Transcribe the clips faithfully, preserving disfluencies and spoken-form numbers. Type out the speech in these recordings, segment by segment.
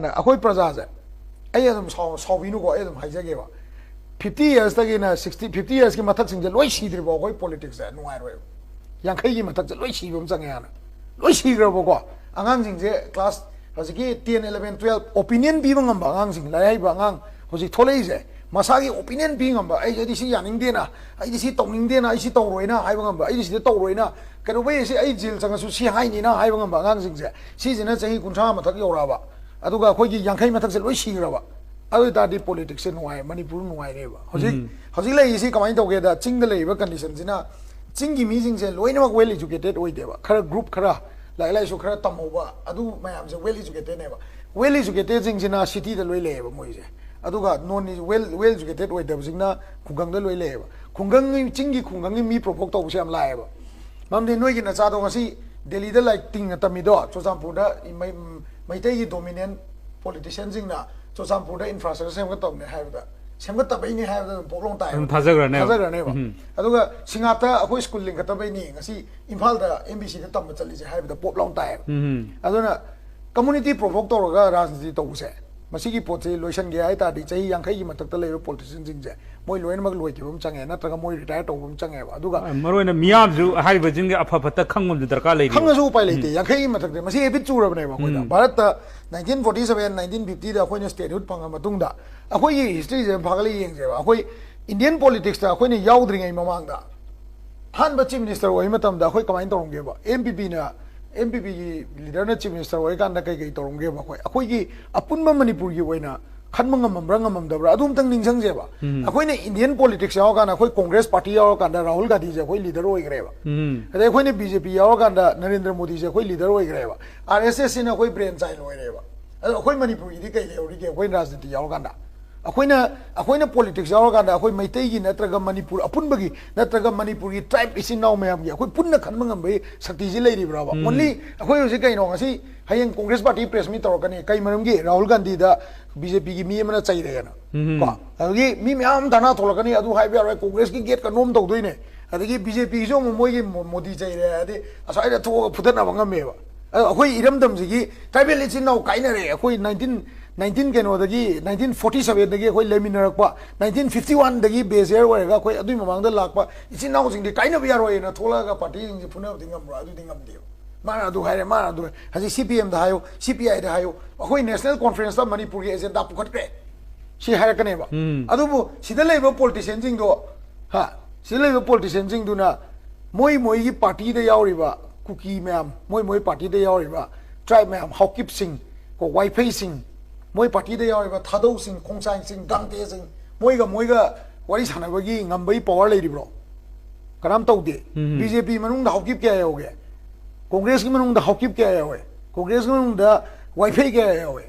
ꯑꯩꯈꯣꯏ ꯄ꯭ꯔꯖꯥꯁꯦ, ꯑꯩ ꯑꯗꯨꯝ ꯁꯥꯎ- ꯁꯥꯎꯕꯤꯅꯨꯀꯣ, ꯑꯩ ꯑꯗꯨꯝ ꯍꯥꯏꯖꯒꯦꯕ, ꯐꯤꯐꯇꯤ ꯌꯔꯁꯇꯒꯤꯅ ꯁꯤꯛꯁꯇꯤ, ꯐꯤꯐꯇꯤ ꯌꯔꯁꯀꯤ ꯃꯊꯛꯁꯤꯡꯁꯦ ꯂꯣꯏ ꯁꯤꯗ꯭ꯔꯤꯕꯣ ꯑꯩꯈꯣꯏ ꯄꯣꯂꯤꯇꯤꯛꯁꯁꯦ ꯅꯨꯡꯉꯥꯏꯔꯣꯏꯕ꯫ ꯌꯥꯡꯈꯩꯒꯤ ꯃꯊꯛꯁꯦ ꯂꯣꯏ ꯁꯤꯕ ꯑꯃ ꯆꯪꯉꯦ ꯍꯥꯟꯅ꯫ ꯂꯣꯏ ꯁꯤꯈ꯭ꯔꯕꯀꯣ꯫ ꯑꯉꯥꯡꯁꯤꯡꯁꯦ ꯀ꯭ꯂꯥꯁ ꯍꯧꯖꯤꯛꯀꯤ ꯇꯦꯟ, ꯏꯂꯚꯦꯟ, ꯇꯨꯌꯦꯜꯞ ꯑꯣꯄꯤꯅꯤꯌꯟ ꯄꯤꯕ ꯉꯝꯕ ꯑꯉꯥꯡꯁꯤꯡ, ꯂꯥꯏꯔꯤꯛ ꯍꯩꯕ ꯑꯉꯥꯡ ꯍꯧꯖꯤꯛ ꯊꯣꯛꯂꯛꯏꯁꯦ, ꯃꯁꯥꯒꯤ ꯑꯣꯄꯤꯅꯤꯌꯟ ꯄꯤ ꯉꯝꯕ, "ꯑꯩ, ꯑꯩꯗꯤ ꯁꯤ ꯌꯥꯅꯤꯡꯗꯦꯅ, ꯑꯩꯗꯤ ꯁꯤ ꯇꯧꯅꯤꯡꯗꯦꯅ, ꯑꯩ ꯁꯤ ꯇꯧꯔꯣꯏꯅ" ꯍꯥꯏꯕ ꯉꯝꯕ, "ꯑꯩꯗꯤ ꯁꯤꯗ ꯇꯧꯔꯣꯏꯅ, ꯀꯩꯗꯧꯕꯩ ꯁꯤ ꯑꯩ ꯖꯦꯜ ꯆꯪꯉꯁꯨ ꯁꯤ ꯍꯥꯏꯅꯤꯅ" ꯍꯥꯏꯕ ꯉꯝꯕ ꯑꯉꯥꯡꯁꯤꯡꯁꯦ, ꯁꯤꯁꯤꯅ ꯆꯍꯤ ꯀꯨꯟꯊ꯭ꯔꯥ ꯃꯊꯛ ꯌꯧꯔꯛꯑꯕ, ꯑꯗꯨꯒ ꯑꯩꯈꯣꯏꯒꯤ ꯌꯥꯡꯈꯩ ꯃꯊꯛꯁꯦ ꯂꯣꯏ ꯁꯤꯈ꯭ꯔꯕ, ꯑꯗꯨ ꯑꯣꯏꯇꯥꯔꯗꯤ ꯄꯣꯂꯤꯇꯤꯛꯁꯁꯦ ꯅꯨꯡꯉꯥꯏ, ꯃꯅꯤꯄꯨꯔ ꯅꯨꯡꯉꯥꯏꯅꯦꯕ꯫ ꯍꯧꯖꯤꯛ ꯎꯝ꯫ ꯍꯧꯖꯤꯛ ꯂꯩꯔꯤꯁꯤ ꯀꯃꯥꯏꯅ ꯇꯧꯒꯦꯗ, ꯆꯤꯡꯗ ꯂꯩꯔꯤꯕ ꯀꯟꯗꯤꯁꯟꯁꯤꯅ, ꯆꯤꯡꯒꯤ ꯃꯤꯁꯤꯡꯁꯦ ꯂꯣꯏꯅꯃꯛ ꯋꯦꯜ ꯏꯖꯨꯀꯦꯇꯦꯠ ꯑꯣꯏꯗꯦꯕ꯫ ꯈꯔ ꯒ꯭ꯔꯨꯞ ꯈꯔ, ꯂꯥꯏꯔꯤꯛ ꯂꯥꯏꯁꯨ ꯈꯔ ꯇꯝꯍꯧꯕ, ꯑꯗꯨ ꯃꯌꯥꯝꯁꯦ ꯋꯦꯜ ꯏꯖꯨꯀꯦꯇꯦꯠꯅꯦꯕ꯫ ꯋꯦꯜ ꯏꯖꯨꯀꯦꯇꯦꯠꯁꯤꯡꯁꯤꯅ ꯁꯤꯇꯤꯗ ꯂꯣꯏ ꯂꯩꯌꯦꯕ ꯃꯣꯏꯁꯦ꯫ ꯑꯗꯨꯒ ꯅꯣꯟ ꯋꯦꯜ ꯋꯦꯜ ꯏꯖꯨꯀꯦꯇꯦꯠ ꯑꯣꯏꯗꯕꯁꯤꯡꯅ ꯈꯨꯡꯒꯪꯗ ꯂꯣꯏ ꯂꯩꯌꯦꯕ꯫ ꯈꯨꯡꯒꯪꯒꯤ, ꯆꯤꯡꯒꯤ ꯈꯨꯡꯒꯪꯒꯤ ꯃꯤ ꯄ꯭ꯔꯣꯚꯣꯛ ꯇꯧꯕꯁꯦ ꯌꯥꯝ ꯂꯥꯛꯑꯦꯕ꯫ ꯃꯔꯝꯗꯤ ꯅꯣꯏꯒꯤ ꯅꯆꯥꯗꯣ ꯉꯁꯤ ꯗꯦꯜꯂꯤꯗ ꯂꯥꯏꯔꯤꯛ ꯇꯤꯡꯅ ꯇꯝꯃꯤꯗꯣ, ꯆꯨꯔꯆꯥꯟꯄꯨꯔꯗ ꯃꯩ-, ꯃꯩꯇꯩꯒꯤ ꯗꯣꯃꯤꯅꯦꯟ ꯄꯣꯂꯤꯇꯤꯁꯤꯌꯥꯟꯁꯤꯡꯅ ꯆꯨꯔꯆꯥꯟꯄꯨꯔꯗ ꯏꯟꯐ꯭ꯔꯥꯁ꯭ꯇ꯭ꯔꯛꯆꯔ ꯁꯦꯝꯒꯠꯇꯕꯅꯦ ꯍꯥꯏꯕꯗ, ꯁꯦꯝꯒꯠꯇꯕꯩꯅꯦ ꯍꯥꯏꯕꯗ ꯑꯗꯨꯝ ꯄꯣꯛ ꯂꯥꯎ ꯇꯥꯏꯌꯦꯕ꯫ ꯑꯗꯨꯝ ꯊꯥꯖꯈ꯭ꯔꯅꯦꯕ꯫ ꯊꯥꯖꯈ꯭ꯔꯅꯦꯕ꯫ ꯎꯝ꯫ ꯑꯗꯨꯒ ꯁꯤꯡꯉꯥꯠꯇ ꯑꯩꯈꯣꯏ ꯁ꯭ꯀꯨꯜ ꯂꯤꯡꯈꯠꯇꯕꯩꯅꯤ ꯉꯁꯤ ꯏꯝꯐꯥꯜꯗ ꯑꯦꯝ ꯕꯤ ꯁꯤꯗ ꯇꯝꯕ ꯆꯠꯂꯤꯁꯦ ꯍꯥꯏꯕꯗ ꯄꯣꯞ ꯂꯥꯎ ꯇꯥꯏꯌꯦꯕ꯫ ꯎꯝ꯫ ꯑꯗꯨꯅ ꯀꯝꯃꯨꯅꯤꯇꯤ ꯄ꯭ꯔꯣꯚꯣꯛ ꯇꯧꯔꯒ ꯔꯥꯖꯅꯤꯇꯤ ꯇꯧꯕꯁꯦ, ꯃꯁꯤꯒꯤ ꯄꯣꯠꯁꯦ ꯂꯣꯏꯁꯤꯟꯒꯦ ꯍꯥꯏ ꯇꯥꯔꯗꯤ ꯆꯍꯤ ꯌꯥꯡꯈꯩꯒꯤ ꯃꯊꯛꯇ ꯂꯩꯕ ꯄꯣꯂꯤꯇꯤꯁꯤꯌꯟꯁꯤꯡꯁꯦ ꯃꯣꯏ ꯂꯣꯏꯅꯃꯛ ꯂꯣꯏꯈꯤꯕ ꯑꯃ ꯆꯪꯉꯦ, ꯅꯠꯇ꯭ꯔꯒ ꯃꯣꯏ ꯔꯤꯇꯥꯌꯔ ꯇꯧꯕ ꯑꯃ ꯆꯪꯉꯦꯕ꯫ ꯑꯗꯨꯒ ꯃꯔꯨ ꯑꯣꯏꯅ ꯃꯤꯌꯥꯝꯁꯨ ꯍꯥꯏꯔꯤꯕꯁꯤꯡꯒꯤ ꯑꯐ ꯐꯠꯇ ꯈꯪꯕ ꯑꯃꯁꯨ ꯗꯔꯀꯥꯔ ꯂꯩꯔꯤ꯫ ꯈꯪꯉꯁꯨ ꯎꯄꯥꯏ ꯂꯩꯇꯦ꯫ ꯎꯝ꯫ ꯌꯥꯡꯈꯩꯒꯤ ꯃꯊꯛꯇ ꯃꯁꯤ ꯍꯦꯕꯤꯠ ꯆꯨꯔꯕꯅꯦꯕ ꯑꯩꯈꯣꯏꯗ꯫ ꯎꯝ꯫ ꯚꯥꯔꯠꯇ ꯅꯥꯏꯟꯇꯤꯟ ꯐꯣꯔꯇꯤ ꯁꯚꯦꯟ, ꯅꯥꯏꯟꯇꯤꯟ ꯐꯤꯐꯇꯤꯗ ꯑꯩꯈꯣꯏꯅ ꯁ꯭ꯇꯦꯠꯍꯨꯗ ꯐꯪꯉ ꯃꯇꯨꯡꯗ, ꯑꯩꯈꯣꯏꯒꯤ ꯍꯤꯁꯇ꯭ꯔꯤꯁꯦ ꯐꯥꯒꯠꯂ ꯌꯦꯡꯁꯦꯕ꯫ ꯑꯩꯈꯣꯏ ꯏꯟꯗꯤꯌꯟ ꯄꯣꯂꯤꯇꯤꯛꯁꯇ ꯑꯩꯈꯣꯏꯅ ꯌꯥꯎꯗ꯭ꯔꯤꯉꯩ ꯃꯃꯥꯡꯗ, ꯑꯍꯥꯟꯕ ꯆꯤꯐ ꯃꯤꯅꯤꯁꯇꯔ ꯑꯣꯏꯕ ꯃꯇꯝꯗ ꯑꯩꯈꯣꯏ ꯀꯃꯥꯏꯅ ꯇꯧꯔꯝꯒꯦꯕ? ꯑꯦꯝ ꯄꯤ ꯄꯤꯅ, ꯑꯦꯝ ꯄꯤ ꯄꯤꯒꯤ ꯂꯤꯗꯔꯅ ꯆꯤꯐ ꯃꯤꯅꯤꯁꯇꯔ ꯑꯣꯏꯔꯀꯥꯟꯗ ꯀꯩ ꯀꯩ ꯇꯧꯔꯝꯒꯦꯕ? ꯑꯩꯈꯣꯏ, ꯑꯩꯈꯣꯏꯒꯤ ꯑꯄꯨꯟꯕ ꯃꯅꯤꯄꯨꯔꯒꯤ ꯑꯣꯏꯅ ꯈꯟꯕ ꯉꯝꯃꯝꯕ꯭ꯔꯥ ꯉꯝꯃꯝꯗꯕ꯭ꯔꯥ, ꯑꯗꯨ ꯑꯝꯇꯪ ꯅꯤꯡꯁꯤꯡꯁꯦꯕ꯫ ꯎꯝ꯫ ꯑꯩꯈꯣꯏꯅ ꯏꯟꯗꯤꯌꯟ ꯄꯣꯂꯤꯇꯤꯛꯁ ꯌꯥꯎꯔꯀꯥꯟꯗ, ꯑꯩꯈꯣꯏ ꯀꯣꯡꯒ꯭ꯔꯦꯁ ꯄꯥꯔꯇꯤ ꯌꯥꯎꯔꯀꯥꯟꯗ ꯔꯥꯍꯨꯜ ꯒꯥꯟꯙꯤꯁꯦ ꯑꯩꯈꯣꯏ ꯂꯤꯗꯔ ꯑꯣꯏꯈ꯭ꯔꯦꯕ꯫ ꯎꯝ꯫ ꯑꯗꯩ ꯑꯩꯈꯣꯏꯅ ꯕꯤ ꯖꯦ ꯄꯤ ꯌꯥꯎꯔꯀꯥꯟꯗ ꯅꯔꯦꯟꯗ꯭ꯔ ꯃꯣꯗꯤꯁꯦ ꯑꯩꯈꯣꯏ ꯂꯤꯗꯔ ꯑꯣꯏꯈ꯭ꯔꯦꯕ꯫ ꯑꯥꯔ ꯑꯦꯁ ꯑꯦꯁ ꯁꯤꯅ ꯑꯩꯈꯣꯏ ꯕ꯭ꯔꯦꯟ ꯆꯥꯏꯜ ꯑꯣꯏꯔꯦꯕ꯫ ꯑꯗꯣ ꯑꯩꯈꯣꯏ ꯃꯅꯤꯄꯨꯔꯒꯤꯗꯤ ꯀꯩ ꯂꯩꯍꯧꯔꯤꯒꯦ ꯑꯩꯈꯣꯏ ꯔꯥꯖꯅꯤꯇꯤ ꯌꯥꯎꯔꯀꯥꯟꯗ? ꯑꯩꯈꯣꯏꯅ, ꯑꯩꯈꯣꯏꯅ ꯄꯣꯂꯤꯇꯤꯛꯁ ꯌꯥꯎꯔꯀꯥꯟꯗ ꯑꯩꯈꯣꯏ ꯃꯩꯇꯩꯒꯤ ꯅꯠꯇ꯭ꯔꯒ ꯃꯅꯤꯄꯨꯔ ꯑꯄꯨꯟꯕꯒꯤ ꯅꯠꯇ꯭ꯔꯒ ꯃꯅꯤꯄꯨꯔꯒꯤ ꯇ꯭ꯔꯥꯏꯕ ꯏꯆꯤꯟ ꯏꯅꯥꯎ ꯃꯌꯥꯝꯒꯤ ꯑꯩꯈꯣꯏ ꯄꯨꯟꯅ ꯈꯟꯕ ꯉꯝꯕꯒꯤ ꯁꯛꯇꯤꯁꯤ ꯂꯩꯔꯤꯕ꯭ꯔꯕ? ꯎꯝ꯫ ꯑꯣꯟꯂꯤ ꯑꯩꯈꯣꯏ ꯍꯧꯖꯤꯛ ꯀꯩꯅꯣ, ꯉꯁꯤ ꯍꯌꯦꯡ ꯀꯣꯡꯒ꯭ꯔꯦꯁ ꯄꯥꯔꯇꯤ ꯄ꯭ꯔꯦꯁ ꯃꯤꯠ ꯇꯧꯔꯛꯀꯅꯤ꯫ ꯀꯩ ꯃꯔꯝꯒꯤ? ꯔꯥꯍꯨꯜ ꯒꯥꯟꯙꯤꯗ ꯕꯤ ꯖꯦ ꯄꯤꯒꯤ ꯃꯤ ꯑꯃꯅ ꯆꯩꯔꯦꯅ꯫ ꯎꯝ꯫ ꯀꯣ? ꯑꯗꯨꯗꯒꯤ ꯃꯤ ꯃꯌꯥꯝ ꯙꯔꯅꯥ ꯊꯣꯛꯂꯛꯀꯅꯤ, ꯑꯗꯨ ꯍꯥꯏꯕ ꯌꯥꯔꯣꯏ, ꯀꯣꯡꯒ꯭ꯔꯦꯁꯀꯤ ꯒꯦꯠꯀ ꯅꯣꯝ ꯇꯧꯗꯣꯏꯅꯦ꯫ ꯑꯗꯒꯤ ꯕꯤ ꯖꯦ ꯄꯤꯒꯤꯁꯨ ꯑꯃꯨꯛ ꯃꯣꯏꯒꯤ ꯃꯣ-, ꯃꯣꯗꯤ ꯆꯩꯔꯦ ꯍꯥꯏꯔꯗꯤ ꯑꯁ꯭ꯋꯥꯏꯗ ꯊꯣꯛꯑꯒ ꯐꯨꯗꯠꯅꯕ ꯉꯝꯃꯦꯕ꯫ ꯑ, ꯑꯩꯈꯣꯏ ꯏꯔꯝꯗꯝꯁꯤꯒꯤ ꯇ꯭ꯔꯥꯏꯕꯦꯜ ꯏꯆꯤꯟ ꯏꯅꯥꯎ ꯀꯥꯏꯅꯔꯦ꯫ ꯑꯩꯈꯣꯏ ꯅꯥꯏꯟꯇꯤꯟ ꯅꯥꯏꯟꯇꯤꯟ ꯀꯩꯅꯣꯗꯒꯤ, ꯅꯥꯏꯟꯇꯤꯟ ꯐꯣꯔꯇꯤ ꯁꯕꯦꯟꯗꯒꯤ ꯑꯩꯈꯣꯏ ꯂꯩꯃꯤꯟꯅꯔꯛꯄ, ꯅꯥꯏꯟꯇꯤꯟ ꯐꯤꯐꯇꯤ ꯋꯥꯟꯗꯒꯤ ꯕꯦꯖꯤꯌꯔ ꯑꯣꯏꯔꯒ ꯑꯩꯈꯣꯏ ꯑꯗꯨꯒꯤ ꯃꯃꯥꯡꯗ ꯂꯥꯛꯄ ꯏꯆꯤꯟ ꯏꯅꯥꯎꯁꯤꯡꯗꯤ ꯀꯥꯏꯅꯕ ꯌꯥꯔꯣꯏꯅ ꯊꯣꯛꯂꯛꯑꯒ ꯄꯥꯔꯇꯤꯁꯤꯡꯁꯤ ꯐꯨꯅꯕꯗꯤ ꯉꯝꯕ꯭ꯔꯣ? ꯑꯗꯨꯗꯤ ꯉꯝꯗꯦꯕ꯫ ꯃꯥꯅ ꯑꯗꯨ ꯍꯥꯏꯔꯦ, ꯃꯥꯅ ꯑꯗꯨ ꯍꯥꯏ-, ꯍꯧꯖꯤꯛ ꯁꯤ ꯄꯤ ꯑꯦꯝꯗ ꯍꯥꯏꯌꯨ, ꯁꯤ ꯄꯤ ꯑꯥꯏꯗ ꯍꯥꯏꯌꯨ, ꯑꯩꯈꯣꯏ ꯅꯦꯁꯅꯦꯜ ꯀꯣꯟꯐ꯭ꯔꯦꯟꯁꯇ ꯃꯅꯤꯄꯨꯔꯒꯤ ꯑꯦꯖꯦꯟꯗꯥ ꯄꯨꯈꯠꯈ꯭ꯔꯦ ꯁꯤ ꯍꯥꯏꯔꯛꯀꯅꯦꯕ꯫ ꯎꯝ꯫ ꯑꯗꯨꯕꯨ ꯁꯤꯗ ꯂꯩꯕ ꯄꯣꯂꯤꯇꯤꯁꯤꯌꯟꯁꯤꯡꯗꯣ, ꯍꯥ, ꯁꯤꯗ ꯂꯩꯕ ꯄꯣꯂꯤꯇꯤꯁꯤꯌꯟꯁꯤꯡꯗꯨꯅ ꯃꯣꯏ ꯃꯣꯏꯒꯤ ꯄꯥꯔꯇꯤꯗ ꯌꯥꯎꯔꯤꯕ ꯀꯨꯀꯤ ꯃꯌꯥꯝ, ꯃꯣꯏ ꯃꯣꯏ ꯄꯥꯔꯇꯤꯗ ꯌꯥꯎꯔꯤꯕ ꯇ꯭ꯔꯥꯏꯕ ꯃꯌꯥꯝ, ꯍꯥꯎꯀꯤꯞꯁꯤꯡ, ꯀꯣ, ꯋꯥꯏꯐꯩꯁꯤꯡ, ꯃꯣꯏ ꯄꯥꯔꯇꯤꯗ ꯌꯥꯎꯔꯤꯕ ꯊꯥꯗꯧꯁꯤꯡ, ꯈꯣꯡꯆꯥꯏꯁꯤꯡ, ꯒꯥꯡꯇꯦꯁꯤꯡ, ꯃꯣꯏꯒ, ꯃꯣꯏꯒ ꯋꯥꯔꯤ ꯁꯥꯟꯅꯕꯒꯤ ꯉꯝꯕꯒꯤ ꯄꯋꯥꯔ ꯂꯩꯔꯤꯕ꯭ꯔꯣ? ꯀꯅꯥꯝ ꯇꯧꯗꯦ꯫ ꯎꯝ꯫ ꯕꯤ ꯖꯦ ꯄꯤ ꯃꯅꯨꯡꯗ ꯍꯥꯎꯀꯤꯞ ꯀꯌꯥ ꯌꯥꯎꯒꯦ? ꯀꯣꯡꯒ꯭ꯔꯦꯁꯀꯤ ꯃꯅꯨꯡꯗ ꯍꯥꯎꯀꯤꯞ ꯀꯌꯥ ꯌꯥꯎꯋꯦ? ꯀꯣꯡꯒ꯭ꯔꯦꯁꯀꯤ ꯃꯅꯨꯡꯗ ꯋꯥꯏꯐꯩ ꯀꯌꯥ ꯌꯥꯎꯋꯦ?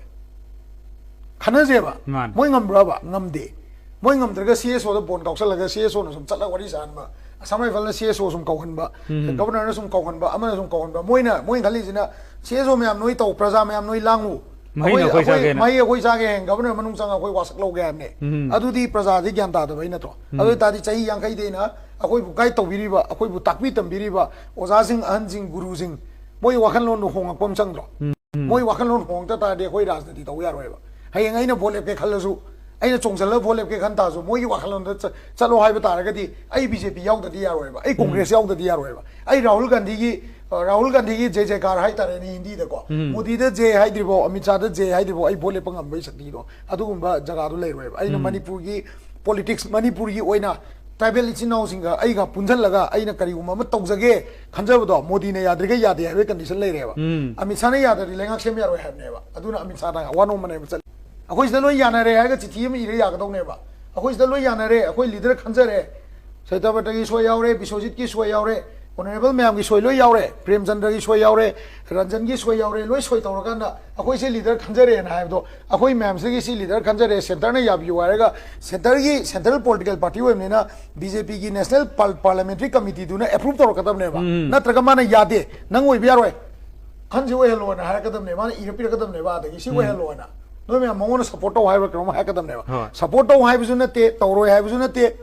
ꯈꯟꯅꯁꯦꯕ꯫ ꯃꯥꯅꯦ꯫ ꯃꯣꯏ ꯉꯝꯕ꯭ꯔꯕ? ꯉꯝꯗꯦ꯫ ꯃꯣꯏ ꯉꯝꯗ꯭ꯔꯒ ꯁꯤ ꯑꯦꯁ ꯑꯣꯗ ꯕꯣꯟ ꯀꯥꯎꯁꯜꯂꯒ ꯁꯤ ꯑꯦꯁ ꯑꯣꯅ ꯁꯨꯝ ꯆꯠꯂꯒ ꯋꯥꯔꯤ ꯁꯥꯍꯟꯕ, ꯑꯁꯥꯝ ꯔꯥꯏꯐꯜꯅ ꯁꯤ ꯑꯦꯁ ꯑꯣ ꯁꯨꯝ ꯀꯧꯍꯟꯕ, ꯎꯝ꯫ ꯒꯕꯔꯅꯔꯅ ꯁꯨꯝ ꯀꯧꯍꯟꯕ, ꯑꯃꯅ ꯁꯨꯝ ꯀꯧꯍꯟꯕ, ꯃꯣꯏꯅ, ꯃꯣꯏꯅ ꯈꯜꯂꯤꯁꯤꯅ ꯁꯤ ꯑꯦꯁ ꯑꯣ ꯃꯌꯥꯝ ꯅꯣꯏ ꯇꯧ, ꯄ꯭ꯔꯖꯥ ꯃꯌꯥꯝ ꯅꯣꯏ ꯂꯥꯡꯉꯨ, ꯃꯍꯩꯅ ꯑꯩꯈꯣꯏ, ꯑꯩꯈꯣꯏ ꯑꯩꯈꯣꯏ ꯆꯥꯒꯦꯅ꯫ ꯃꯍꯩ ꯑꯩꯈꯣꯏ ꯆꯥꯒꯦ ꯍꯌꯦꯡ ꯒꯕꯔꯅꯔ ꯃꯅꯨꯡ ꯆꯪꯉꯒ ꯑꯩꯈꯣꯏ ꯋꯥꯁꯛ ꯂꯧꯒꯦ ꯍꯥꯏꯕꯅꯦ꯫ ꯎꯝ꯫ ꯑꯗꯨꯗꯤ ꯄ꯭ꯔꯖꯥꯗꯤ ꯒ꯭ꯌꯥꯟ ꯇꯥꯗꯕꯩ ꯅꯠꯇ꯭ꯔꯣ? ꯎꯝ꯫ ꯑꯗꯨ ꯑꯣꯏ ꯇꯥꯔꯗꯤ ꯆꯍꯤ ꯌꯥꯡꯈꯩꯗꯩꯅ ꯑꯩꯈꯣꯏꯕꯨ ꯒꯥꯏꯗ ꯇꯧꯕꯤꯔꯤꯕ, ꯑꯩꯈꯣꯏꯕꯨ ꯇꯥꯛꯄꯤ ꯇꯝꯕꯤꯔꯤꯕ ꯑꯣꯖꯥꯁꯤꯡ, ꯑꯍꯟꯁꯤꯡ, ꯒꯨꯔꯨꯁꯤꯡ, ꯃꯣꯏ ꯋꯥꯈꯜꯂꯣꯟꯗꯣ ꯍꯣꯡꯉꯛꯄ ꯑꯃ ꯆꯪꯗ꯭ꯔꯣ? ꯎꯝ꯫ ꯃꯣꯏ ꯋꯥꯈꯜꯂꯣꯟ ꯍꯣꯡꯉꯛꯇ ꯇꯥꯔꯗꯤ ꯑꯩꯈꯣꯏ ꯔꯥꯖꯅꯤꯇꯤ ꯇꯧꯕ ꯌꯥꯔꯣꯏꯕ꯫ ꯍꯌꯦꯡ ꯑꯩꯅ ꯚꯣꯠ ꯂꯦꯞꯀꯦ ꯈꯜꯂꯁꯨ, ꯑꯩꯅ ꯆꯣꯡꯁꯤꯜꯂꯒ ꯚꯣꯠ ꯂꯦꯞꯀꯦ ꯈꯟ ꯇꯥꯔꯁꯨ, ꯃꯣꯏꯒꯤ ꯋꯥꯈꯜꯂꯣꯟꯗ ꯆ-, ꯆꯠꯂꯣ ꯍꯥꯏꯕ ꯇꯥꯔꯒꯗꯤ ꯑꯩ ꯕꯤ ꯖꯦ ꯄꯤ ꯌꯥꯎꯗꯗꯤ ꯌꯥꯔꯣꯏꯕ, ꯑꯩ ꯎꯝ꯫ ꯀꯣꯡꯒ꯭ꯔꯦꯁ ꯌꯥꯎꯗꯗꯤ ꯌꯥꯔꯣꯏꯕ꯫ ꯑꯩ ꯔꯥꯍꯨꯜ ꯒꯥꯟꯙꯤꯒꯤ, ꯑ, ꯔꯥꯍꯨꯜ ꯒꯥꯟꯙꯤꯒꯤ ꯖꯩ ꯖꯩꯀꯥꯔ ꯍꯥꯏꯇꯥꯔꯦꯅꯦ ꯍꯤꯟꯗꯤꯗꯀꯣ, ꯎꯝ꯫ ꯃꯣꯗꯤꯗ ꯖꯦ ꯍꯥꯏꯗ꯭ꯔꯤꯕꯣ, ꯑꯃꯤꯠ ꯁꯥꯍꯗ ꯖꯦ ꯍꯥꯏꯗ꯭ꯔꯤꯕꯣ, ꯑꯩ ꯚꯣꯠ ꯂꯦꯞꯄ ꯉꯝꯕꯒꯤ ꯁꯛꯇꯤꯗꯣ ꯑꯗꯨꯒꯨꯝꯕ ꯖꯒꯥꯗꯣ ꯂꯩꯔꯣꯏꯕ꯫ ꯑꯩꯅ ꯎꯝ꯫ ꯃꯅꯤꯄꯨꯔꯒꯤ ꯄꯣꯂꯤꯇꯤꯛꯁ, ꯃꯅꯤꯄꯨꯔꯒꯤ ꯑꯣꯏꯅ ꯇ꯭ꯔꯥꯏꯕꯦꯜ ꯏꯆꯤꯟ ꯏꯅꯥꯎꯁꯤꯡꯒ ꯑꯩꯒ ꯄꯨꯟꯁꯤꯜꯂꯒ ꯑꯩꯅ ꯀꯔꯤꯒꯨꯝꯕ ꯑꯃ ꯇꯧꯖꯒꯦ ꯈꯟꯖꯕꯗꯣ ꯃꯣꯗꯤꯅ ꯌꯥꯗ꯭ꯔꯤꯈꯩ ꯌꯥꯗꯦ ꯍꯥꯏꯕꯒꯤ ꯀꯟꯗꯤꯁꯟ ꯂꯩꯔꯦꯕ꯫ ꯎꯝ꯫ ꯑꯃꯤꯠ ꯁꯥꯍꯅ ꯌꯥꯗ꯭ꯔꯗꯤ ꯂꯩꯉꯥꯛ ꯁꯦꯝꯕ ꯌꯥꯔꯣꯏ ꯍꯥꯏꯕꯅꯦꯕ꯫ ꯑꯗꯨꯅ ꯑꯃꯤꯠ ꯁꯥꯍꯅ ꯑꯋꯥ ꯅꯣꯝꯕꯅꯦꯕ ꯆꯠꯂꯤ꯫ ꯑꯩꯈꯣꯏ ꯁꯤꯗ ꯂꯣꯏ ꯌꯥꯅꯔꯦ ꯍꯥꯏꯔꯒ ꯆꯤꯊꯤ ꯑꯃ ꯏꯔ ꯌꯥꯒꯗꯧꯅꯦꯕ꯫ ꯑꯩꯈꯣꯏ ꯁꯤꯗ ꯂꯣꯏ ꯌꯥꯅꯔꯦ, ꯑꯩꯈꯣꯏ ꯂꯤꯗꯔ ꯈꯟꯖꯔꯦ, ꯁꯇ꯭ꯌꯕ꯭ꯔꯇꯒꯤ ꯁꯣꯏ ꯌꯥꯎꯔꯦ, ꯕꯤꯁ꯭ꯋꯖꯤꯠꯀꯤ ꯁꯣꯏ ꯌꯥꯎꯔꯦ, ꯑꯣꯅꯔꯦꯕꯜ ꯃꯌꯥꯝꯒꯤ ꯁꯣꯏ ꯂꯣꯏ ꯌꯥꯎꯔꯦ, ꯄ꯭ꯔꯦꯝꯆꯟꯗ꯭ꯔꯒꯤ ꯁꯣꯏ ꯌꯥꯎꯔꯦ, ꯔꯟꯖꯟꯒꯤ ꯁꯣꯏ ꯌꯥꯎꯔꯦ, ꯂꯣꯏ ꯁꯣꯏ ꯇꯧꯔꯀꯥꯟꯗ ꯑꯩꯈꯣꯏꯁꯦ ꯂꯤꯗꯔ ꯈꯟꯖꯔꯦꯅ ꯍꯥꯏꯕꯗꯣ, ꯑꯩꯈꯣꯏ ꯃꯌꯥꯝꯁꯤꯒꯤ ꯁꯤ ꯂꯤꯗꯔ ꯈꯟꯖꯔꯦ, ꯁꯦꯟꯇꯔꯅ ꯌꯥꯕꯤꯌꯨ ꯍꯥꯏꯔꯒ, ꯁꯦꯟꯇꯔꯒꯤ, ꯁꯦꯟꯇ꯭ꯔꯦꯜ ꯄꯣꯂꯤꯇꯤꯀꯦꯜ ꯄꯥꯔꯇꯤ ꯑꯣꯏꯕꯅꯤꯅ ꯕꯤ ꯖꯦ ꯄꯤꯒꯤ ꯅꯦꯁꯅꯦꯜ ꯄꯥꯔ-, ꯄꯥꯔꯂꯤꯌꯥꯃꯦꯟꯇꯔꯤ ꯀꯃꯤꯇꯤꯗꯨꯅ ꯑꯦꯄ꯭ꯔꯨꯞ ꯇꯧꯔꯛꯀꯗꯕꯅꯦꯕ꯫ ꯎꯝ꯫ ꯅꯠꯇ꯭ꯔꯒ ꯃꯥꯅ ꯌꯥꯗꯦ, ꯅꯪ ꯑꯣꯏꯕ ꯌꯥꯔꯣꯏ, ꯈꯟꯁꯤ ꯑꯣꯏꯍꯜꯂꯣꯅ ꯍꯥꯏꯔꯛꯀꯗꯕꯅꯦ, ꯃꯥꯅ ꯏꯔ ꯄꯤꯔꯛꯀꯗꯕꯅꯦꯕ, ꯑꯗꯒꯤ ꯁꯤ ꯎꯝ꯫ ꯑꯣꯏꯍꯜꯂꯣꯅ꯫ ꯅꯣꯏ ꯃꯌꯥꯝ ꯃꯉꯣꯟꯗ ꯁꯞꯄꯣꯔꯠ ꯇꯧ ꯍꯥꯏꯕ꯭ꯔꯥ ꯀꯩꯅꯣꯝ ꯍꯥꯏꯔꯛꯀꯗꯕꯅꯦꯕ꯫ ꯍꯣꯏ꯫ ꯁꯞꯄꯣꯔꯠ ꯇꯧ ꯍꯥꯏꯕꯁꯨ ꯅꯠꯇꯦ, ꯇꯧꯔꯣꯏ ꯍꯥꯏꯕꯁꯨ ꯅꯠꯇꯦ꯫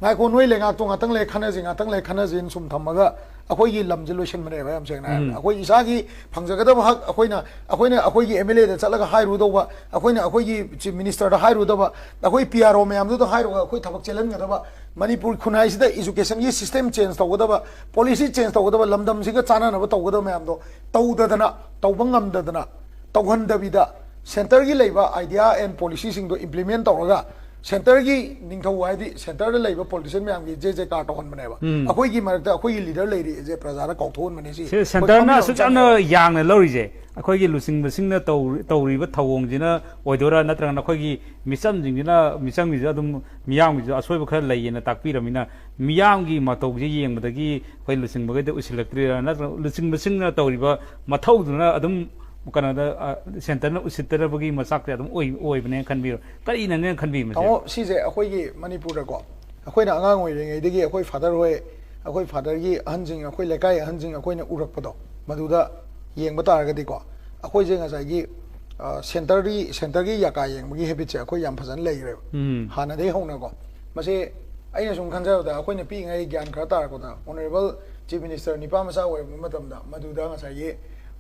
ꯉꯥꯏꯈꯣ, ꯅꯣꯏ ꯂꯩꯉꯥꯛꯇꯣ ꯉꯥꯛꯇꯪ ꯂꯩ ꯈꯟꯅꯁꯤ, ꯉꯥꯛꯇꯪ ꯂꯩ ꯈꯟꯅꯁꯤꯅ ꯁꯨꯝ ꯊꯝꯃꯒ ꯑꯩꯈꯣꯏꯒꯤ ꯂꯝꯁꯦ ꯂꯣꯏꯁꯤꯟꯕꯅꯦꯕ, ꯌꯥꯝ ꯁꯦꯡꯅ ꯍꯥꯏꯔꯕꯗ꯫ ꯑꯩꯈꯣꯏ ꯏꯁꯥꯒꯤ ꯐꯪꯖꯒꯗꯕ ꯍꯛ ꯑꯩꯈꯣꯏꯅ, ꯑꯩꯈꯣꯏꯅ ꯑꯩꯈꯣꯏꯒꯤ ꯑꯦꯝ ꯑꯦꯜ ꯑꯦꯗ ꯆꯠꯂꯒ ꯍꯥꯏꯔꯨꯗꯧꯕ, ꯑꯩꯈꯣꯏꯅ ꯑꯩꯈꯣꯏꯒꯤ ꯆꯤꯐ ꯃꯤꯅꯤꯁꯇꯔꯗ ꯍꯥꯏꯔꯨꯗꯕ, ꯑꯩꯈꯣꯏ ꯄꯤ ꯑꯥꯔ ꯑꯣ ꯃꯌꯥꯝꯗꯨꯗ ꯍꯥꯏꯔꯨꯔꯒ ꯑꯩꯈꯣꯏ ꯊꯕꯛ ꯆꯦꯜꯍꯟꯒꯗꯕ, ꯃꯅꯤꯄꯨꯔ ꯈꯨꯟꯅꯥꯏꯁꯤꯗ ꯏꯖꯨꯀꯦꯁꯟꯒꯤ ꯁꯤꯁꯇꯦꯝ ꯆꯦꯟꯖ ꯇꯧꯒꯗꯕ, ꯄꯣꯂꯤꯁꯤ ꯆꯦꯟꯖ ꯇꯧꯒꯗꯕ, ꯂꯝꯗꯝꯁꯤꯒ ꯆꯥꯟꯅꯅꯕ ꯇꯧꯒꯗꯕ ꯃꯌꯥꯝꯗꯣ ꯇꯧꯗꯗꯅ, ꯇꯧꯕ ꯉꯝꯗꯗꯅ, ꯇꯧꯍꯟꯗꯕꯤꯗ, ꯁꯦꯟꯇꯔꯒꯤ ꯂꯩꯕ ꯑꯥꯏꯗꯤꯌꯥ ꯑꯦꯟ ꯄꯣꯂꯤꯁꯤꯁꯤꯡꯗꯣ ꯏꯝꯄ꯭ꯂꯤꯃꯦꯟ ꯇꯧꯔꯒ, ꯁꯦꯟꯇꯔꯒꯤ ꯅꯤꯡꯊꯧ ꯍꯥꯏꯗꯤ ꯁꯦꯟꯇꯔꯗ ꯂꯩꯕ ꯄꯣꯂꯤꯇꯤꯁꯤꯌꯟ ꯃꯌꯥꯝꯒꯤ ꯖꯦ ꯖꯦ ꯀꯥꯔ ꯇꯧꯍꯟꯕꯅꯦꯕ꯫ ꯑꯩꯈꯣꯏꯒꯤ ꯃꯔꯛꯇ ꯑꯩꯈꯣꯏꯒꯤ ꯂꯤꯗꯔ ꯂꯩꯔꯤꯁꯦ ꯄ꯭ꯔꯖꯥꯗ ꯀꯥꯎꯊꯣꯛꯍꯟꯕꯅꯦ꯫ ꯁꯤ ꯁꯦ, ꯑꯩꯈꯣꯏ ꯁꯦꯟꯇꯔꯅ ꯈꯪꯕ ꯑꯁꯨꯛ ꯌꯥꯝꯅ ꯆꯪꯉꯦꯕ꯫ ꯌꯥꯡꯅ ꯂꯧꯔꯤꯁꯦ, ꯑꯩꯈꯣꯏꯒꯤ ꯂꯨꯆꯤꯡꯕꯁꯤꯡꯅ ꯇꯧ-, ꯇꯧꯔꯤꯕ ꯊꯧꯑꯣꯡꯁꯤꯅ ꯑꯣꯏꯗꯣꯏꯔꯥ, ꯅꯠꯇ꯭ꯔꯒꯅ ꯑꯩꯈꯣꯏꯒꯤ ꯃꯤꯆꯝꯁꯤꯡꯁꯤꯅ, ꯃꯤꯆꯝꯒꯤꯁꯤꯗ ꯑꯗꯨꯝ ꯃꯤꯌꯥꯝꯒꯤꯁꯨ ꯑꯁꯣꯏꯕ ꯈꯔ ꯂꯩꯌꯦꯅ ꯇꯥꯛꯄꯤꯔꯕꯅꯤꯅ, ꯃꯤꯌꯥꯝꯒꯤ ꯃꯇꯧꯁꯦ ꯌꯦꯡꯕꯗꯒꯤ ꯑꯩꯈꯣꯏ ꯂꯨꯆꯤꯡꯕꯈꯩꯗ ꯎꯁꯤꯜꯂꯛꯇ꯭ꯔꯤꯔꯥ, ꯅꯠꯇ꯭ꯔꯒ ꯂꯨꯆꯤꯡꯕꯁꯤꯡꯅ ꯇꯧꯔꯤꯕ ꯃꯊꯧꯗꯨꯅ ꯑꯗꯨꯝ ꯀꯩꯅꯣꯗ, ꯑ, ꯁꯦꯟꯇꯔꯅ ꯎꯁꯤꯠꯇꯅꯕꯒꯤ ꯃꯆꯥꯛꯁꯦ ꯑꯗꯨꯝ ꯑꯣꯏ-, ꯑꯣꯏꯕꯅꯦꯅ ꯈꯟꯕꯤꯔꯣ? ꯀꯔꯤꯅꯅꯦꯅ ꯈꯟꯕꯤ ꯃꯁꯦ? ꯇꯥꯃꯣ, ꯁꯤꯁꯦ ꯑꯩꯈꯣꯏꯒꯤ ꯃꯅꯤꯄꯨꯔꯗꯀꯣ, ꯑꯩꯈꯣꯏꯅ ꯑꯉꯥꯡ ꯑꯣꯏꯔꯤꯉꯩꯗꯒꯤ ꯑꯩꯈꯣꯏ ꯐꯥꯗꯔ ꯍꯣꯏ, ꯑꯩꯈꯣꯏ ꯐꯥꯗꯔꯒꯤ ꯑꯍꯟꯁꯤꯡ, ꯑꯩꯈꯣꯏ ꯂꯩꯀꯥꯏ ꯑꯍꯟꯁꯤꯡ ꯑꯩꯈꯣꯏꯅ ꯎꯔꯛꯄꯗꯣ, ꯃꯗꯨꯗ ꯌꯦꯡꯕ ꯇꯥꯔꯒꯗꯤꯀꯣ, ꯑꯩꯈꯣꯏꯁꯦ ꯉꯁꯥꯏꯒꯤ, ꯑ, ꯁꯦꯟꯇꯔꯒꯤ, ꯁꯦꯟꯇꯔꯒꯤ ꯌꯥꯀꯥ ꯌꯦꯡꯕꯒꯤ ꯍꯦꯕꯤꯠꯁꯦ ꯑꯩꯈꯣꯏ ꯌꯥꯝ ꯐꯖꯅ ꯂꯩꯈ꯭ꯔꯦꯕ꯫ ꯍꯥꯟꯅꯗꯒꯤ ꯍꯧꯅꯀꯣ꯫ ꯃꯁꯤ ꯑꯩꯅ ꯁꯨꯝ ꯈꯟꯖꯕꯗ, ꯑꯩꯈꯣꯏꯅ ꯄꯤꯛꯏꯉꯩ ꯒ꯭ꯌꯥꯟ ꯈꯔ ꯇꯥꯔꯛꯄꯗ, ꯑꯣꯅꯔꯦꯕꯜ ꯆꯤꯐ ꯃꯤꯅꯤꯁꯇꯔ ꯅꯤꯄꯥ ꯃꯆꯥ ꯑꯣꯏꯔꯛꯄ ꯃꯇꯝꯗ, ꯃꯗꯨꯗ ꯉꯁꯥꯏꯒꯤ,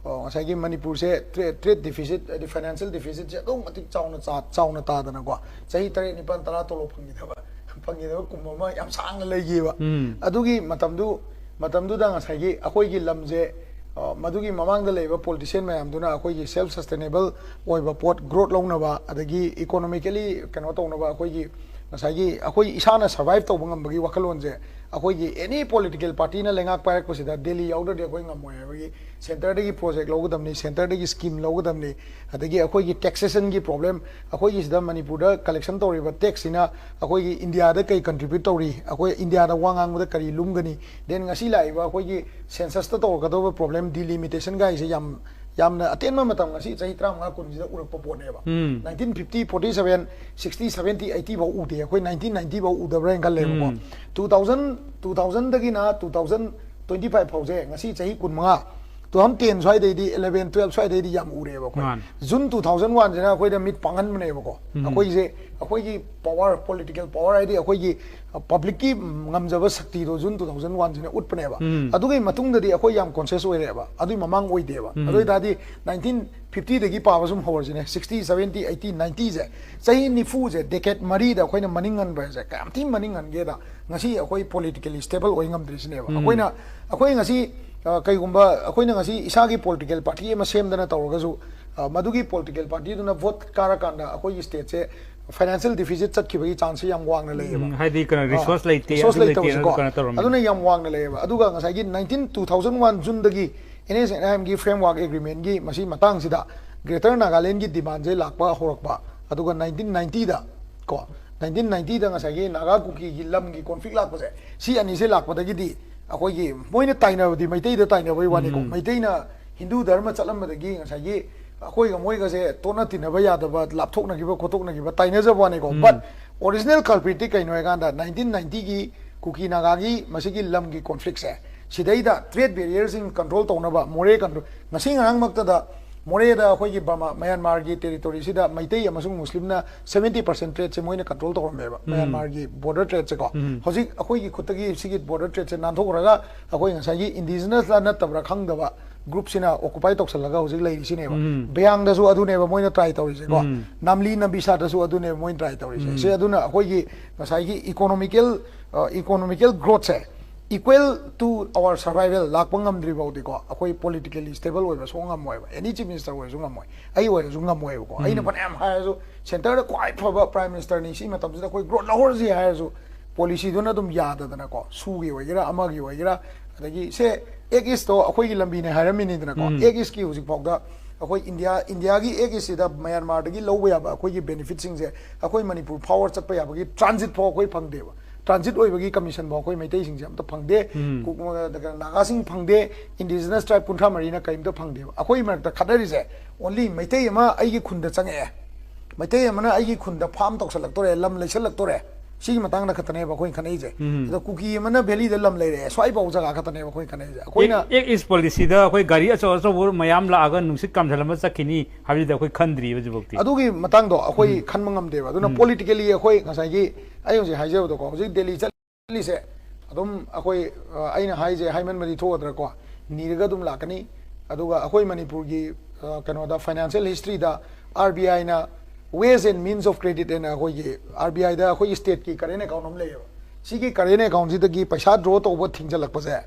ꯑ, ꯉꯁꯥꯏꯒꯤ ꯃꯅꯤꯄꯨꯔꯁꯦ ꯇ꯭ꯔꯦ-, ꯇ꯭ꯔꯦꯗ ꯗꯤꯐꯤꯁꯤꯠ, ꯍꯥꯏꯗꯤ ꯐꯥꯏꯅꯥꯟꯁꯤꯌꯦꯜ ꯗꯤꯐꯤꯁꯤꯠꯁꯦ ꯑꯗꯨꯛ ꯃꯇꯤꯛ ꯆꯥꯎꯅ ꯆꯥ-, ꯆꯥꯎꯅ ꯇꯥꯗꯅꯀꯣ, ꯆꯍꯤ ꯇꯔꯦꯠ ꯅꯤꯄꯥꯜ ꯇꯔꯥ ꯇꯣꯂꯣꯞ ꯐꯪꯈꯤꯗꯕ, ꯐꯪꯈꯤꯗꯕ ꯀꯨꯝ ꯑꯃ ꯌꯥꯝ ꯁꯥꯡꯅ ꯂꯩꯈꯤꯕ꯫ ꯑꯗꯨꯒꯤ ꯃꯇꯝꯗꯨ, ꯃꯇꯝꯗꯨꯗ ꯉꯁꯥꯏꯒꯤ ꯑꯩꯈꯣꯏꯒꯤ ꯂꯝꯁꯦ, ꯑ, ꯃꯗꯨꯒꯤ ꯃꯃꯥꯡꯗ ꯂꯩꯕ ꯄꯣꯂꯤꯇꯤꯁꯤꯌꯟ ꯃꯌꯥꯝꯗꯨꯅ ꯑꯩꯈꯣꯏꯒꯤ ꯁꯦꯜꯐ ꯁꯁꯇꯦꯅꯦꯕꯜ ꯑꯣꯏꯕ ꯄꯣꯠ ꯒ꯭ꯔꯣꯠ ꯂꯧꯅꯕ, ꯑꯗꯒꯤ ꯏꯀꯣꯅꯣꯃꯤꯀꯦꯂꯤ ꯀꯩꯅꯣ ꯇꯧꯅꯕ, ꯑꯩꯈꯣꯏꯒꯤ ꯉꯁꯥꯏꯒꯤ ꯑꯩꯈꯣꯏ ꯏꯁꯥꯅ ꯁꯔꯚꯥꯏꯚ ꯇꯧꯕ ꯉꯝꯕꯒꯤ ꯋꯥꯈꯜꯂꯣꯟꯁꯦ, ꯑꯩꯈꯣꯏꯒꯤ ꯑꯦꯅꯤ ꯄꯣꯂꯤꯇꯤꯀꯦꯜ ꯄꯥꯔꯇꯤꯅ ꯂꯩꯉꯥꯛ ꯄꯥꯏꯔꯛꯄꯁꯤꯗ ꯗꯦꯜꯂꯤ ꯌꯥꯎꯗ꯭ꯔꯗꯤ ꯑꯩꯈꯣꯏ ꯉꯝꯃꯣꯏ ꯍꯥꯏꯕꯒꯤ, ꯁꯦꯟꯇꯔꯗꯒꯤ ꯄ꯭ꯔꯣꯖꯦꯛ ꯂꯧꯒꯗꯕꯅꯤ, ꯁꯦꯟꯇꯔꯗꯒꯤ ꯁ꯭ꯀꯤꯝ ꯂꯧꯒꯗꯕꯅꯤ, ꯑꯗꯒꯤ ꯑꯩꯈꯣꯏꯒꯤ ꯇꯦꯛꯁꯦꯁꯟꯒꯤ ꯄ꯭ꯔꯣꯕ꯭ꯂꯦꯝ, ꯑꯩꯈꯣꯏꯒꯤ ꯁꯤꯗ ꯃꯅꯤꯄꯨꯔꯗ ꯀꯂꯦꯛꯁꯟ ꯇꯧꯔꯤꯕ ꯇꯦꯛꯁꯁꯤꯅ ꯑꯩꯈꯣꯏꯒꯤ ꯏꯟꯗꯤꯌꯥꯗ ꯀꯩ ꯀꯟꯇ꯭ꯔꯤꯕ꯭ꯌꯨꯠ ꯇꯧꯔꯤ, ꯑꯩꯈꯣꯏ ꯏꯟꯗꯤꯌꯥꯗ ꯋꯥ ꯉꯥꯡꯕꯗ ꯀꯔꯤ ꯂꯨꯝꯒꯅꯤ, ꯗꯦꯟ ꯉꯁꯤ ꯂꯥꯛꯏꯕ ꯑꯩꯈꯣꯏꯒꯤ ꯁꯦꯟꯁꯁꯇ ꯇꯧꯔꯛꯀꯗꯧꯕ ꯄ꯭ꯔꯣꯕ꯭ꯂꯦꯝ, ꯗꯤꯂꯤꯃꯤꯇꯦꯁꯟ ꯒꯥꯏꯁꯦ ꯌꯥꯝ, ꯌꯥꯝꯅ ꯑꯇꯦꯟꯕ ꯃꯇꯝ, ꯉꯁꯤ ꯆꯍꯤ ꯇꯔꯥꯃꯉꯥ ꯀꯨꯟꯁꯤꯗ ꯎꯔꯛꯄ ꯄꯣꯠꯅꯦꯕ꯫ Nineteen fifty, forty seven, sixty, seventy, eighty ꯐꯥꯎ ꯎꯗꯦ꯫ ꯑꯩꯈꯣꯏ ꯅꯥꯏꯟꯇꯤꯟ ꯅꯥꯏꯟꯇꯤ ꯐꯥꯎ ꯎꯗꯕ꯭ꯔꯥ ꯍꯥꯏꯅ ꯈꯜꯂꯦꯕꯀꯣ꯫ ꯇꯨ ꯊꯥꯎꯖꯟ, ꯇꯨ ꯊꯥꯎꯖꯟꯗꯒꯤꯅ ꯇꯨ ꯊꯥꯎꯖꯟ ꯇ꯭ꯋꯦꯟꯇꯤ ꯐꯥꯏꯚ ꯐꯥꯎꯁꯦ, ꯉꯁꯤ ꯆꯍꯤ ꯀꯨꯟꯃꯉꯥ, two thousand ten ꯁ꯭ꯋꯥꯏꯗꯩꯗꯤ, eleven twelve ꯁ꯭ꯋꯥꯏꯗꯩꯗꯤ ꯌꯥꯝ ꯎꯔꯦꯕꯀꯣ꯫ ꯃꯥꯅꯦ꯫ June two thousand one ꯁꯤꯅ ꯑꯩꯈꯣꯏꯗ ꯃꯤꯠ ꯄꯥꯡꯍꯟꯕꯅꯦꯕꯀꯣ꯫ ꯑꯩꯈꯣꯏꯁꯦ, ꯑꯩꯈꯣꯏꯒꯤ power, political power ꯍꯥꯏꯗꯤ ꯑꯩꯈꯣꯏꯒꯤ publicꯀꯤ ꯉꯝꯖꯕ ꯁꯛꯇꯤꯗꯣ June two thousand one ꯁꯤꯅ ꯎꯠꯄꯅꯦꯕ꯫ ꯑꯗꯨꯒꯤ ꯃꯇꯨꯡꯗꯗꯤ ꯑꯩꯈꯣꯏ ꯌꯥꯝ conscious ꯑꯣꯏꯔꯛꯑꯦꯕ, ꯑꯗꯨꯒꯤ ꯃꯃꯥꯡ ꯑꯣꯏꯗꯦꯕ꯫ ꯑꯗꯨ ꯑꯣꯏꯇꯥꯔꯗꯤ nineteen fifty ꯗꯒꯤ ꯄꯥꯕ ꯁꯨꯝ ꯍꯧꯔꯁꯤꯅꯦ, sixty, seventy, eighty, ninety ꯁꯦ, ꯆꯍꯤ ꯅꯤꯐꯨꯁꯦ, decade ꯃꯔꯤꯗ ꯑꯩꯈꯣꯏꯅ ꯃꯅꯤꯡ ꯍꯟꯕꯁꯦ ꯀꯌꯥꯝ ꯊꯤ ꯃꯅꯤꯡ ꯍꯟꯒꯦꯗ, ꯉꯁꯤ ꯑꯩꯈꯣꯏ politically stable ꯑꯣꯏ ꯉꯝꯗ꯭ꯔꯤꯁꯤꯅꯦꯕ꯫ ꯑꯩꯈꯣꯏꯅ, ꯑꯩꯈꯣꯏ ꯉꯁꯤ, ꯑ, ꯀꯩꯒꯨꯝꯕ ꯑꯩꯈꯣꯏꯅ ꯉꯁꯤ ꯏꯁꯥꯒꯤ political party ꯑꯃ ꯁꯦꯝꯗꯅ ꯇꯧꯔꯒꯁꯨ, ꯑ, ꯃꯗꯨꯒꯤ political partyꯗꯨꯅ vote ꯀꯥꯔꯀꯥꯟꯗ ꯑꯩꯈꯣꯏꯒꯤ stateꯁꯦ financial deficit ꯆꯠꯈꯤꯕꯒꯤ chanceꯁꯦ ꯌꯥꯝ ꯋꯥꯡꯅ ꯂꯩꯌꯦꯕ꯫ ꯎꯝ, ꯍꯥꯏꯗꯤ ꯀꯩꯅꯣ, ꯑ, resource ꯂꯩꯇꯦ, resource ꯑꯗꯨ ꯂꯩꯇꯦ, ꯂꯩꯇꯕꯁꯦꯀꯣ꯫ ꯀꯩꯅꯣ ꯇꯧꯔꯝꯃꯤ꯫ ꯑꯗꯨꯅ ꯌꯥꯝ ꯋꯥꯡꯅ ꯂꯩꯌꯦꯕ꯫ ꯑꯗꯨꯒ ꯉꯁꯥꯏꯒꯤ nineteen, two thousand one Juneꯗꯒꯤ NSNIMꯒꯤ framework agreementꯒꯤ ꯃꯁꯤ ꯃꯇꯥꯡꯁꯤꯗ Greater Nagalandꯒꯤ demandꯁꯦ ꯂꯥꯛꯄ ꯍꯧꯔꯛꯄ, ꯑꯗꯨꯒ nineteen ninetyꯗ ꯀꯣ, nineteen ninetyꯗ ꯉꯁꯥꯏꯒꯤ ꯅꯥꯒꯥ ꯀꯨꯀꯤꯒꯤ ꯂꯝꯒꯤ conflict ꯂꯥꯛꯄꯁꯦ, ꯁꯤ ꯑꯅꯤꯁꯦ ꯂꯥꯛꯄꯗꯒꯤꯗꯤ ꯑꯩꯈꯣꯏꯒꯤ ꯃꯣꯏꯅ ꯇꯥꯏꯅꯕꯗꯤ ꯃꯩꯇꯩꯗ ꯇꯥꯏꯅꯕꯩ ꯋꯥꯅꯤꯀꯣ꯫ ꯃꯩꯇꯩꯅ ꯍꯤꯟꯗꯨ ꯙꯔꯃ ꯆꯠꯂꯝꯕꯗꯒꯤ ꯉꯁꯥꯏꯒꯤ ꯑꯩꯈꯣꯏꯒ ꯃꯣꯏꯒꯁꯦ ꯇꯣꯠꯅ ꯇꯤꯟꯅꯕ ꯌꯥꯗꯕ, ꯂꯥꯞꯊꯣꯛꯅꯈꯤꯕ ꯈꯣꯠꯇꯣꯛꯅꯈꯤꯕ ꯇꯥꯏꯅꯖꯕ ꯋꯥꯅꯤꯀꯣ꯫ But original culpritꯇꯤ ꯀꯩꯅꯣ ꯍꯥꯏꯀꯥꯟꯗ nineteen ninetyꯒꯤ ꯀꯨꯀꯤ ꯅꯥꯒꯥꯒꯤ ꯃꯁꯤꯒꯤ ꯂꯝꯒꯤ conflictꯁꯦ, ꯁꯤꯗꯩꯗ trade barrierꯁꯤꯡ control ꯇꯧꯅꯕ, ꯃꯣꯔꯦ control, ꯉꯁꯤ ꯉꯔꯥꯡꯃꯛꯇꯗ ꯃꯣꯔꯦꯗ ꯑꯩꯈꯣꯏꯒꯤ ꯕꯔꯃꯥ, ꯃꯌꯥꯟꯃꯥꯔꯒꯤ territoryꯁꯤꯗ ꯃꯩꯇꯩ ꯑꯃꯁꯨꯡ ꯃꯨꯁꯂꯤꯝꯅ seventy percent tradeꯁꯦ ꯃꯣꯏꯅ control ꯇꯧꯔꯝꯃꯦꯕ, ꯃꯌꯥꯟꯃꯥꯔꯒꯤ border tradeꯁꯦꯀꯣ꯫ ꯍꯧꯖꯤꯛ ꯑꯩꯈꯣꯏꯒꯤ ꯈꯨꯠꯇꯒꯤ ꯁꯤꯒꯤ border tradeꯁꯦ ꯅꯥꯟꯊꯣꯛꯈ꯭ꯔꯒ ꯑꯩꯈꯣꯏ ꯉꯁꯥꯏꯒꯤ indigenousꯂ ꯅꯠꯇꯕ꯭ꯔꯥ ꯈꯪꯗꯕ groupꯁꯤꯅ occupy ꯇꯧꯁꯜꯂꯒ ꯍꯧꯖꯤꯛ ꯂꯩꯔꯤꯁꯤꯅꯦꯕ꯫ ꯕꯤꯌꯥꯡꯗꯁꯨ ꯑꯗꯨꯅꯦꯕ ꯃꯣꯏꯅ try ꯇꯧꯔꯤꯁꯦꯀꯣ꯫ ꯅꯥꯝꯂꯤ ꯅꯝꯕꯤꯁꯥꯗꯁꯨ ꯑꯗꯨꯅꯦꯕ ꯃꯣꯏꯅ try ꯇꯧꯔꯤꯁꯦ꯫ ꯁꯤ ꯑꯗꯨꯅ ꯑꯩꯈꯣꯏꯒꯤ ꯉꯁꯥꯏꯒꯤ economical, ꯑ, economical growthꯁꯦ equal to our survival ꯂꯥꯛꯄ ꯉꯝꯗ꯭ꯔꯤ ꯐꯥꯎꯗꯤꯀꯣ, ꯑꯩꯈꯣꯏ politically stable ꯑꯣꯏꯕ ꯁꯨꯡꯉꯝ ꯉꯝꯃꯣꯏꯕ꯫ Any chief minister ꯑꯣꯏꯔꯁꯨ ꯉꯝꯃꯣꯏ, ꯑꯩ ꯑꯣꯏꯔꯁꯨ ꯉꯝꯃꯣꯏꯕꯀꯣ꯫ ꯑꯩꯅ ꯐꯅꯌꯥꯝ ꯍꯥꯏꯔꯁꯨ, centreꯗ ꯈ꯭ꯋꯥꯏ ꯐꯕ prime ministerꯅꯤ, ꯁꯤ ꯃꯇꯝꯁꯤꯗ ꯑꯩꯈꯣꯏ growth ꯂꯧꯍꯧꯔꯁꯤ ꯍꯥꯏꯔꯁꯨ, policyꯗꯨꯅ ꯑꯗꯨꯝ ꯌꯥꯗꯗꯅꯀꯣ, ꯁꯨꯒꯤ ꯑꯣꯏꯒꯦꯔꯥ ꯑꯃꯒꯤ ꯑꯣꯏꯒꯦꯔꯥ, ꯑꯗꯒꯤ ꯁꯦ, Act Eastꯇꯣ ꯑꯩꯈꯣꯏꯒꯤ ꯂꯝꯕꯤꯅꯦ ꯍꯥꯏꯔꯝꯃꯤꯅꯤꯗꯅꯀꯣ꯫ Act Eastꯀꯤ ꯍꯧꯖꯤꯛꯐꯥꯎꯗ ꯑꯩꯈꯣꯏ ꯏꯟꯗꯤꯌꯥ, ꯏꯟꯗꯤꯌꯥꯒꯤ Act Eastꯁꯤꯗ ꯃꯌꯥꯟꯃꯥꯔꯗꯒꯤ ꯂꯧꯕ ꯌꯥꯕ ꯑꯩꯈꯣꯏꯒꯤ benefitꯁꯤꯡꯁꯦ ꯑꯩꯈꯣꯏ ꯃꯅꯤꯄꯨꯔ ꯐꯥꯎꯔ ꯆꯠꯄ ꯌꯥꯕꯒꯤ transit ꯐꯥꯎ ꯑꯩꯈꯣꯏ ꯐꯪꯗꯦꯕ꯫ Transit ꯑꯣꯏꯕꯒꯤ commission ꯐꯥꯎ ꯑꯩꯈꯣꯏ ꯃꯩꯇꯩꯁꯤꯡꯁꯦ ꯑꯝꯇ ꯐꯪꯗꯦ꯫ ꯀꯨ-, ꯅꯥꯒꯥꯁꯤꯡ ꯐꯪꯗꯦ꯫ Indigenous tribe ꯀꯨꯟꯊ꯭ꯔꯥ ꯃꯔꯤꯅ ꯀꯔꯤꯝꯇ ꯐꯪꯗꯦꯕ꯫ ꯑꯩꯈꯣꯏ ꯃꯔꯛꯇ ꯈꯠꯅꯔꯤꯁꯦ only ꯃꯩꯇꯩ ꯑꯃ ꯑꯩꯒꯤ ꯈꯨꯟꯗ ꯆꯪꯉꯛꯑꯦ, ꯃꯩꯇꯩ ꯑꯃꯅ ꯑꯩꯒꯤ ꯈꯨꯟꯗ farm ꯇꯧꯁꯜꯂꯛꯇꯣꯔꯦ, ꯂꯝ ꯂꯩꯁꯜꯂꯛꯇꯣꯔꯦ, ꯁꯤꯒꯤ ꯃꯇꯥꯡꯗ ꯈꯛꯇꯅꯦꯕ ꯑꯩꯈꯣꯏꯅ ꯈꯟꯅꯩꯁꯦ꯫ ꯎꯝ꯫ ꯑꯗꯣ ꯀꯨꯀꯤ ꯑꯃꯅ ꯚꯦꯂꯤꯗ ꯂꯝ ꯂꯩꯔꯛꯑꯦ, ꯁ꯭ꯋꯥꯏꯐꯥꯎ ꯖꯒꯥ ꯈꯛꯇꯅꯦꯕ ꯑꯩꯈꯣꯏꯅ ꯈꯟꯅꯩꯁꯦ꯫ ꯑꯩꯈꯣꯏꯅ ꯑꯦꯛ ꯏꯁ ꯄꯣꯂꯤꯁꯤꯗ ꯑꯩꯈꯣꯏ ꯒꯥꯔꯤ ꯑꯆꯧ ꯑꯆꯧꯕ ꯃꯌꯥꯝ ꯂꯥꯛꯑꯒ ꯅꯨꯡꯁꯤꯠ ꯀꯥꯝꯁꯤꯜꯂꯝꯃ ꯆꯠꯈꯤꯅꯤ ꯍꯥꯏꯕꯗꯨꯗꯤ ꯑꯩꯈꯣꯏ ꯈꯟꯗ꯭ꯔꯤꯕ ꯍꯧꯖꯤꯛꯐꯥꯎꯗꯤ꯫ ꯑꯗꯨꯒꯤ ꯃꯇꯥꯡꯗꯣ ꯑꯩꯈꯣꯏ ꯈꯟꯕ ꯉꯝꯗꯦꯕ꯫ ꯑꯗꯨꯅ ꯄꯣꯂꯤꯇꯤꯀꯦꯂꯤ ꯑꯩꯈꯣꯏ ꯉꯁꯥꯏꯒꯤ ꯑꯩ ꯍꯧꯖꯤꯛ ꯍꯥꯏꯖꯕꯗꯣꯀꯣ, ꯍꯧꯖꯤꯛ ꯗꯦꯜꯂꯤ ꯆꯠꯂꯤꯁꯦ ꯑꯗꯨꯝ ꯑꯩꯈꯣꯏ, ꯑ, ꯑꯩꯅ ꯍꯥꯏꯁꯦ ꯍꯥꯏꯃꯟꯕꯗꯤ ꯊꯣꯛꯑꯗ꯭ꯔꯥꯀꯣ, ꯅꯤꯔꯒ ꯑꯗꯨꯝ ꯂꯥꯛꯀꯅꯤ꯫ ꯑꯗꯨꯒ ꯑꯩꯈꯣꯏ ꯃꯅꯤꯄꯨꯔꯒꯤ, ꯑ, ꯀꯩꯅꯣꯗ, financial ꯍꯤꯁꯇ꯭ꯔꯤꯗ RBIꯅ ways and means of credit ꯍꯥꯏꯅ ꯑꯩꯈꯣꯏꯒꯤ RBIꯗ ꯑꯩꯈꯣꯏꯒꯤ stateꯀꯤ current account ꯑꯃ ꯂꯩꯌꯦꯕ꯫ ꯁꯤꯒꯤ current accountꯁꯤꯗꯒꯤ ꯄꯩꯁꯥ draw ꯇꯧꯕ ꯊꯤꯡꯖꯤꯜꯂꯛꯄꯁꯦ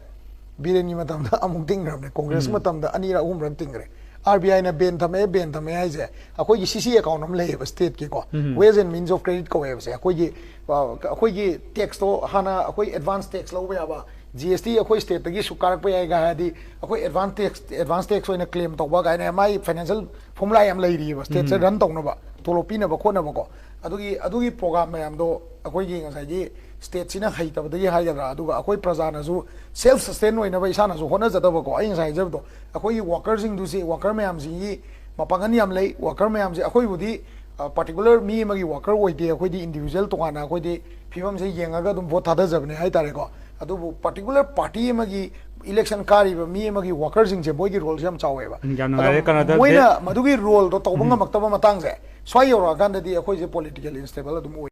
ꯕꯤꯔꯦꯟꯒꯤ ꯃꯇꯝꯗ ꯑꯃꯨꯛ ꯊꯤꯡꯈ꯭ꯔꯕꯅꯦ, ꯀꯣꯡꯒ꯭ꯔꯦꯁ ꯃꯇꯝꯗ ꯑꯅꯤꯔꯛ ꯑꯍꯨꯝꯔꯛ ꯊꯤꯡꯈ꯭ꯔꯦ꯫ RBIꯅ ban ꯊꯝꯃꯦ, ban ꯊꯝꯃꯦ ꯍꯥꯏꯁꯦ ꯑꯩꯈꯣꯏꯒꯤ CC account ꯑꯃ ꯂꯩꯌꯦꯕ stateꯀꯤꯀꯣ, ways and means of credit ꯀꯧꯋꯦꯕꯁꯦ꯫ ꯑꯩꯈꯣꯏꯒꯤ, ꯑ, ꯑꯩꯈꯣꯏꯒꯤ taxꯇꯣ ꯍꯥꯟꯅ ꯑꯩꯈꯣꯏ advance tax ꯂꯧꯕ ꯌꯥꯕ, GST ꯑꯩꯈꯣꯏ stateꯇꯒꯤ ꯁꯨꯛ ꯀꯥꯔꯛꯄ ꯌꯥꯏꯒ ꯍꯥꯏꯔꯗꯤ ꯑꯩꯈꯣꯏ advance tax, advance tax ꯑꯣꯏꯅ claim ꯇꯧꯕ ꯀꯥꯏꯅ ꯃꯥꯏ financial formula ꯌꯥꯝ ꯂꯩꯔꯤꯑꯕ stateꯁꯦ run ꯇꯧꯅꯕ, ꯇꯣꯂꯣꯞ ꯄꯤꯅꯕ ꯈꯣꯠꯅꯕꯀꯣ꯫ ꯑꯗꯨꯒꯤ, ꯑꯗꯨꯒꯤ program ꯃꯌꯥꯝꯗꯣ ꯑꯩꯈꯣꯏꯒꯤ ꯉꯁꯥꯏꯒꯤ stateꯁꯤꯅ ꯍꯩꯇꯕꯗꯒꯤ ꯍꯥꯏꯒꯗ꯭ꯔꯥ, ꯑꯗꯨꯒ ꯑꯩꯈꯣꯏ ꯄ꯭ꯔꯖꯥꯅꯁꯨ self sustain ꯑꯣꯏꯅꯕ ꯏꯁꯥꯅꯁꯨ ꯍꯣꯠꯅꯖꯗꯕꯀꯣ꯫ ꯑꯩ ꯉꯁꯥꯏ ꯍꯥꯏꯖꯕꯗꯣ, ꯑꯩꯈꯣꯏꯒꯤ workerꯁꯤꯡꯗꯨꯁꯤ, worker ꯃꯌꯥꯝꯁꯤꯒꯤ ꯃꯄꯥꯡꯒꯜ ꯌꯥꯝ ꯂꯩ꯫ Worker ꯃꯌꯥꯝꯁꯦ ꯑꯩꯈꯣꯏꯕꯨꯗꯤ, ꯑ, particular ꯃꯤ ꯑꯃꯒꯤ worker ꯑꯣꯏꯗꯦ, ꯑꯩꯈꯣꯏꯗꯤ individual ꯇꯣꯉꯥꯟꯅ ꯑꯩꯈꯣꯏꯗꯤ ꯐꯤꯕꯝꯁꯦ ꯌꯦꯡꯉꯒ ꯑꯗꯨꯝ vote ꯊꯥꯗꯖꯕꯅꯦ ꯍꯥꯏꯇꯥꯔꯦꯀꯣ꯫ ꯑꯗꯨꯕꯨ particular party ꯑꯃꯒꯤ election ꯀꯥꯔꯤꯕ ꯃꯤ ꯑꯃꯒꯤ workerꯁꯤꯡꯁꯦ ꯃꯣꯏꯒꯤ roleꯁꯦ ꯌꯥꯝ ꯆꯥꯎꯋꯦꯕ꯫ ꯎꯝ, ꯌꯥꯝ ꯅꯨꯡꯉꯥꯏꯔꯦ꯫ ꯑꯗꯣ ꯀꯩꯅꯣꯗ ꯃꯣꯏꯅ ꯃꯗꯨꯒꯤ roleꯗꯣ ꯇꯧꯕ ꯉꯝꯃꯛꯇꯕ ꯃꯇꯥꯡꯁꯦ ꯁ꯭ꯋꯥꯏ ꯌꯧꯔꯛꯑꯀꯥꯟꯗꯗꯤ ꯑꯩꯈꯣꯏꯁꯦ politically unstable ꯑꯗꯨꯝ ꯑꯣꯏ꯫